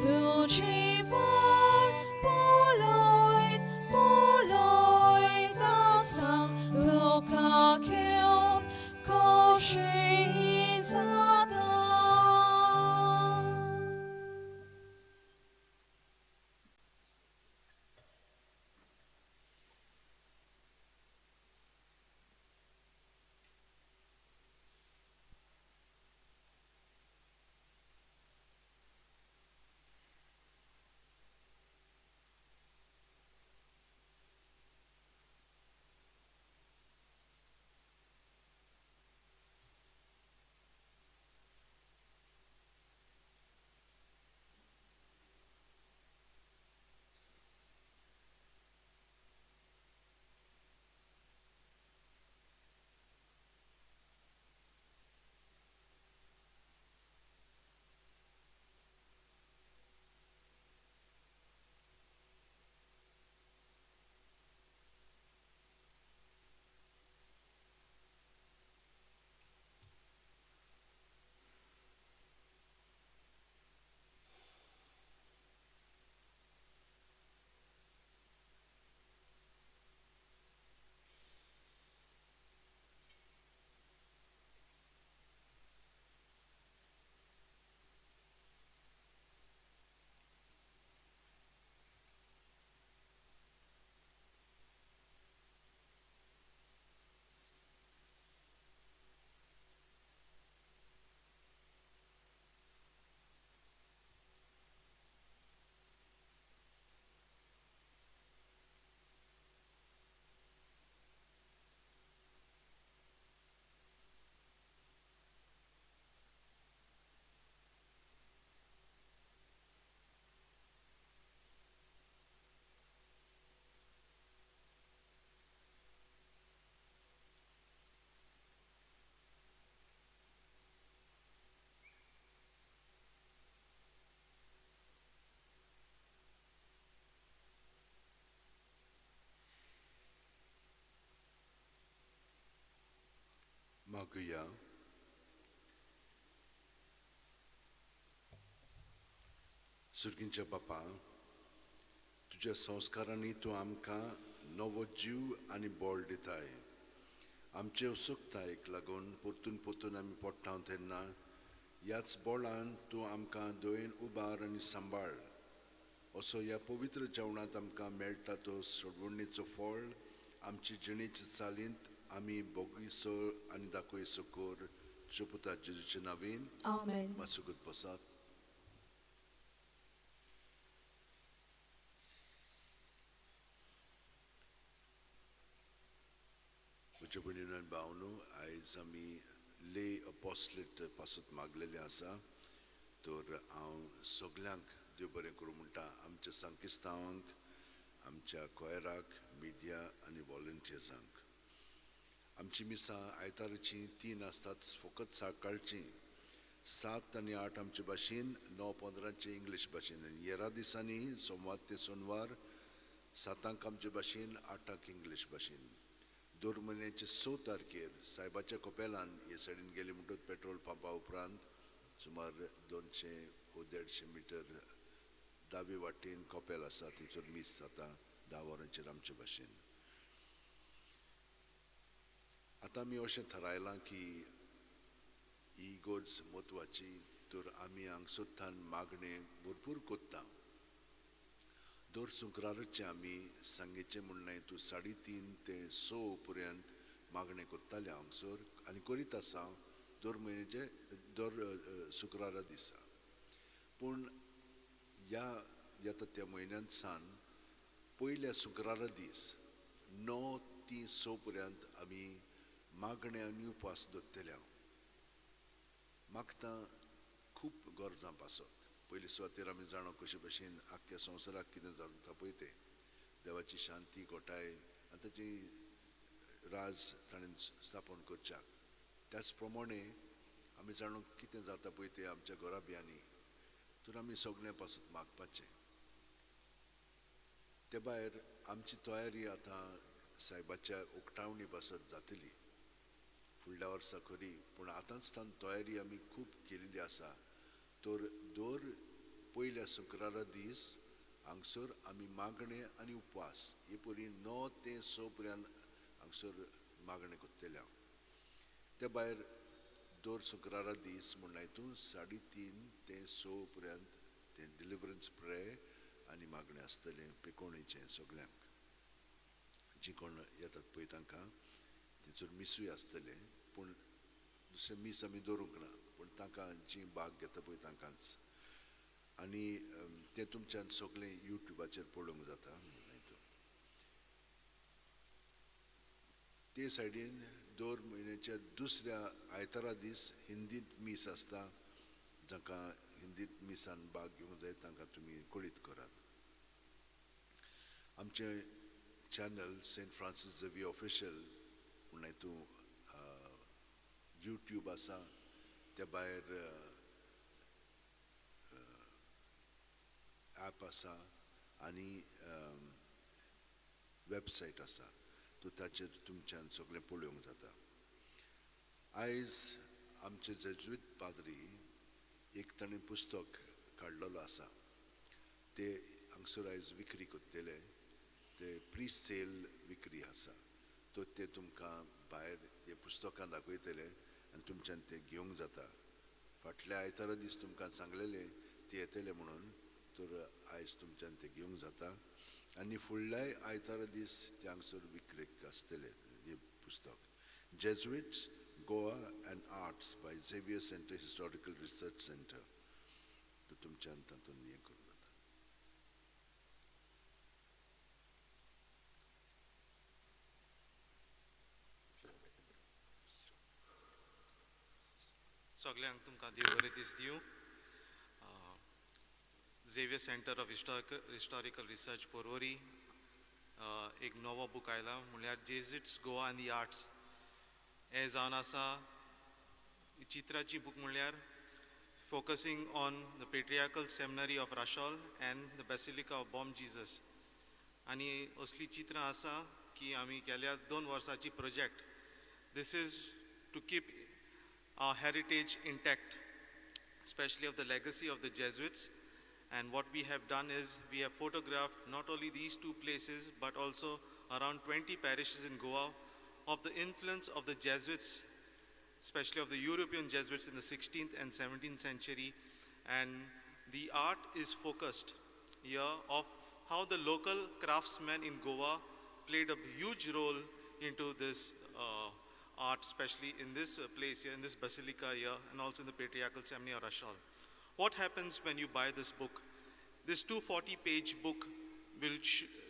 Speaker 1: तुजी वाट पळयत पळयत आसा तुका घेवन खोशी जाता.
Speaker 2: मागुया. सुर्गींच्या बापा, तुज्या संस्कारांनी तूं आमकां नवो जीव आनी बळ दिताय. आमचे उत्सुकतायेक लागून परतून परतून आमी पडटा तेन्ना ह्याच बोळान तूं आमकां दयेन उबार आनी सांबाळ. असो ह्या पवित्र जेवणांत आमकां मेळटा तो सोडवणीचो फळ आमचे जिणेच्या चालींत आमी बोगीसो आनी दाखयसो कर तुज्या पुता जेजूचे नांवेन.
Speaker 4: आमेन.
Speaker 2: मातसो बसात. म्हज्या भयणीनो आनी भावनो, आयज आमी ले अपोस्लेट पासून मागलेलें आसा. तर हांव सगल्यांक देव बरें करूं म्हणटा, आमच्या सांकिस्तांवांक, आमच्या कोयराक, मिडिया आनी वॉलंटियर्सांक. आमची मिसां आयताराचीं 3 आसतात, फकत सकाळचीं 7 आनी 8 आमचे भाशेन, 9:15 इंग्लीश भाशेन. आनी येरा दिसांनी सोमवार ते सोनवार 7 आमचे भाशेन, 8 इंग्लीश भाशेन. दर म्हयन्याचे 6 तारखेर सायबाच्या कपेलान हे सायडीन गेले म्हणटकच पेट्रोल पंपा उपरांत सुमार 200 वो 150 मिटर दावे वाटेन कपेल आसा, थंयसर मीस जाता 10 वरांचेर आमचे भाशेन. आतां आमी अशें थारायलां की ही गरज म्हत्वाची, तर आमी हांगसरतान मागणें भरपूर करता. दर शुक्राराचें आमी सांगेचें म्हणलें तूं 3:30 ते 6 पर्यंत मागणें करतालें हांगसर आनी करीत आसा दर म्हयन्याचे दर शुक्रारा दिसा. पूण ह्या येता त्या म्हयन्यांत सान पयल्या शुक्रारा दीस 9 ते 6 पर्यंत आमी मागणें आनी उपास दवरतले. हांव मागता खूब गरजां पासत. पयले सुवातेर आमी जाणा कशे भशेन आख्ख्या संवसाराक कितें जाता पळय तें, देवाची शांती गोठाय आनी ताची राज ताणें स्थापन करच्याक. त्याच प्रमाणे आमी जाणा कितें जाता पळय तें आमच्या घराब्यांनी, तर आमी सगळें पासत मागपाचें. ते भायर आमची तयारी आतां सायबाच्या उक्तावणी पासत जातली फुडल्या वर्सा खरी, पूण आतांच तान तयारी आमी खूब केल्ली आसा. तर दर पयल्या शुक्रारा दीस हांगसर आमी मागणें आनी उपवास हे परी 9 ते 6 पर्यंत हांगसर मागणें करतले हांव. ते भायर दर शुक्रारा दीस म्हणल्यार हितून 3:30 ते 6 पर्यंत तें डिलिवरन्स प्रेयर आनी मागणें आसतलें पिकोणेचें सगल्यांक जीं कोण येतात पळय तांकां. थंयसर मिसूय आसतलें, पूण दुसरें मीस आमी दवरूंक ना, पूण तांकां जीं भाग घेता पळय तांकांच. आनी तें तुमच्यान सगळें युट्यूबाचेर पळोवंक जाता. ते सायडीन दर म्हयन्याच्या दुसऱ्या आयतारा दीस हिंदींत मीस आसता. जांकां हिंदींत मिसान भाग घेवंक जाय तांकां तुमी कळीत करात. आमचें channel Saint Francis Xavier official म्हणल्यार हितून युट्यूब आसा, त्या भायर ऍप आसा आनी वेबसायट आसा, तो ताचेर तुमच्यान सगळें पळोवंक जाता. आयज आमचे जेजुईत पाद्री एक ताणें पुस्तक काडलेलो आसा, ते हांगसर आयज विक्री करतले. ते प्री सेल विक्री आसा, तो ते तुमकां भायर ते पुस्तकां दाखयतले आनी तुमच्यान ते घेवंक जाता. फाटल्या आयतारा दीस तुमकां सांगलेले ते येतले म्हणून, तर आयज तुमच्यान ते घेवंक जाता. आनी फुडल्याय आयतारा दीस ते हांगसर विक्रेक आसतले हें पुस्तक Jesuits Goa and arts by Xavier centre historical research centre. तर तुमच्यान तातूंत हें करूं जाता.
Speaker 8: सगल्यांक तुमकां देव बरें दीस दिवं. Xavier centre of historical research Porvorim एक नवो बूक आयला, म्हणल्यार जेजुइट्स गोवा आनी आर्ट्स. हें जावन आसा चित्राची बूक, म्हणल्यार focusing on the patriarchal seminary of Rachol and the basilica of Bom Jesus. आनी असलीं चित्रां आसा की आमी केल्या 2 वर्सांची project. This is to keep our heritage intact, especially of the legacy of the Jesuits. And what we have done is we have photographed not only these 2 places, but also around 20 parishes in Goa of the influence of the Jesuits, especially of the European Jesuits in the 16th and 17th century. And the art is focused here of how the local craftsmen in Goa played a huge role into this art, especially in this place here, in this basilica here, and also in the Patriarchal Seminary or Rachol. What happens when you buy this book? This 240-page book will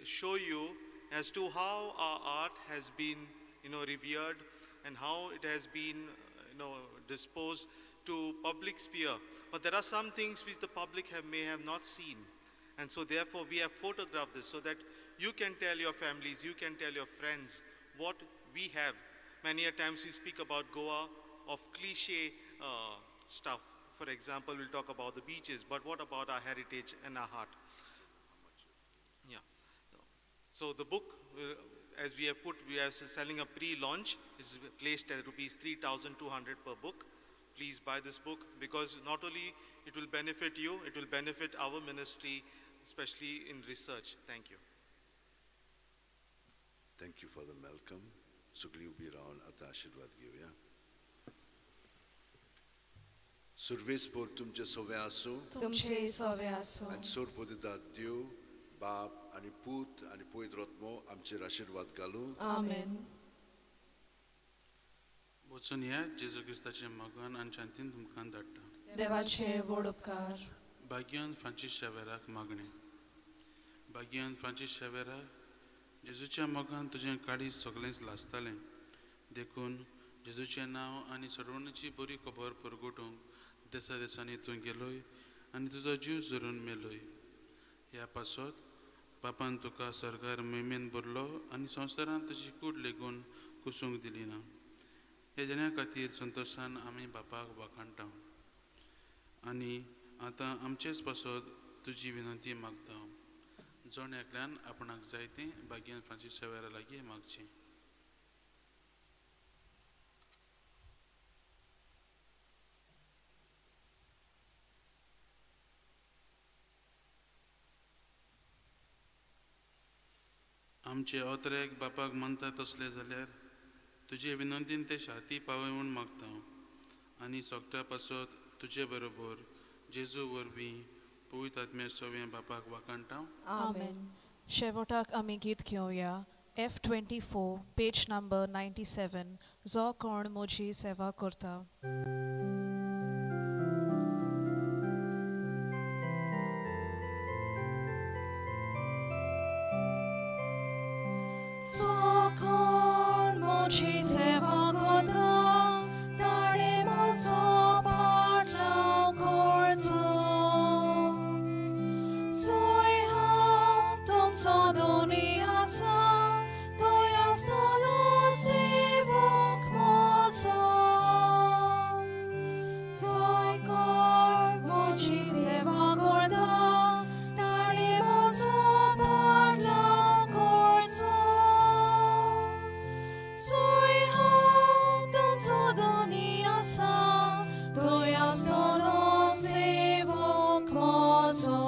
Speaker 8: show you as to how our art has been, revered and how it has been, disposed to public sphere. But there are some things which the public may have not seen. And so therefore we have photographed this so that you can tell your families, you can tell your friends what we have. Many a times we speak about Goa of cliche stuff. For example, we'll talk about the beaches, but what about our heritage and our heart? Yeah. So the book, as we have put, we are selling a pre-launch. It's placed at rupees 3,200 per book. Please buy this book, because not only it will benefit you, it will benefit our ministry, especially in research. Thank you.
Speaker 2: Thank you, Father Malcolm. सगळीं उबी रावन आतां आशिर्वाद घेवया. सुर्वेस पोर तुमचे सोवे आसूं
Speaker 1: तुमचे सोवे आसूं.
Speaker 2: आनी सोरपोदिता देव बाप आनी पूत आनी पवित्र आत्मो आमचेर आशिर्वाद घालूं.
Speaker 1: आमेन.
Speaker 6: वचून या जेजू क्रिस्ताचे मगन आनी शांतीन तुमकां धाडटा.
Speaker 1: देवाचे व्हड उपकार.
Speaker 6: भाग्यान फ्रांसीस शेवेराक मागणें. भाग्यान फ्रांसीस शेवेरा, जेजूच्या मोगान तुजें काळीज सगळेंच लासतालें, देखून जेजूचें नांव आनी सोडवणेची बरी खबर परगटूंक देसा देसांनी तूं गेलोय आनी तुजो जीव झरून मेलोय. ह्या पासत बापान तुका सर्गार मोहिमेन भरलो आनी संवसारांत तुजी कूड लेगून कुसूंक दिली ना. ह्या जण्या खातीर संतोशान आमी बापाक वाखाणटा आनी आतां आमचेच पासत तुजी विनंती मागता. जण एकल्यान आपणाक जाय तें भाग्यान फ्रांसीस शेवेरा लागीं मागचें. आमचे अत्रेक बापाक मानता तसले जाल्यार तुजे विनंतीन ते शांती पावय म्हूण मागता आनी सोगटा पासत तुजे बरोबर जेजू वरवीं पवित्र आत्म्या सगळ्या बापाक वाखाणटा.
Speaker 1: आमेन. शेवटाक आमी गीत घेवया. F24 page number 97. जो कोण म्हजी सेवा करता. जो कोण म्हजी सेवा करता ताणें म्हजो पाटलाव करचो. सोय हांव तुमचो दोनी आसा थंय आसतलो सेवक म्हजो. सोय कोण म्हजी सेवा करता ताणें म्हजो पाटलाव करचो. सोय हांव तुमचो दोनी आसा थंय आसतलो सेवक म्हजो.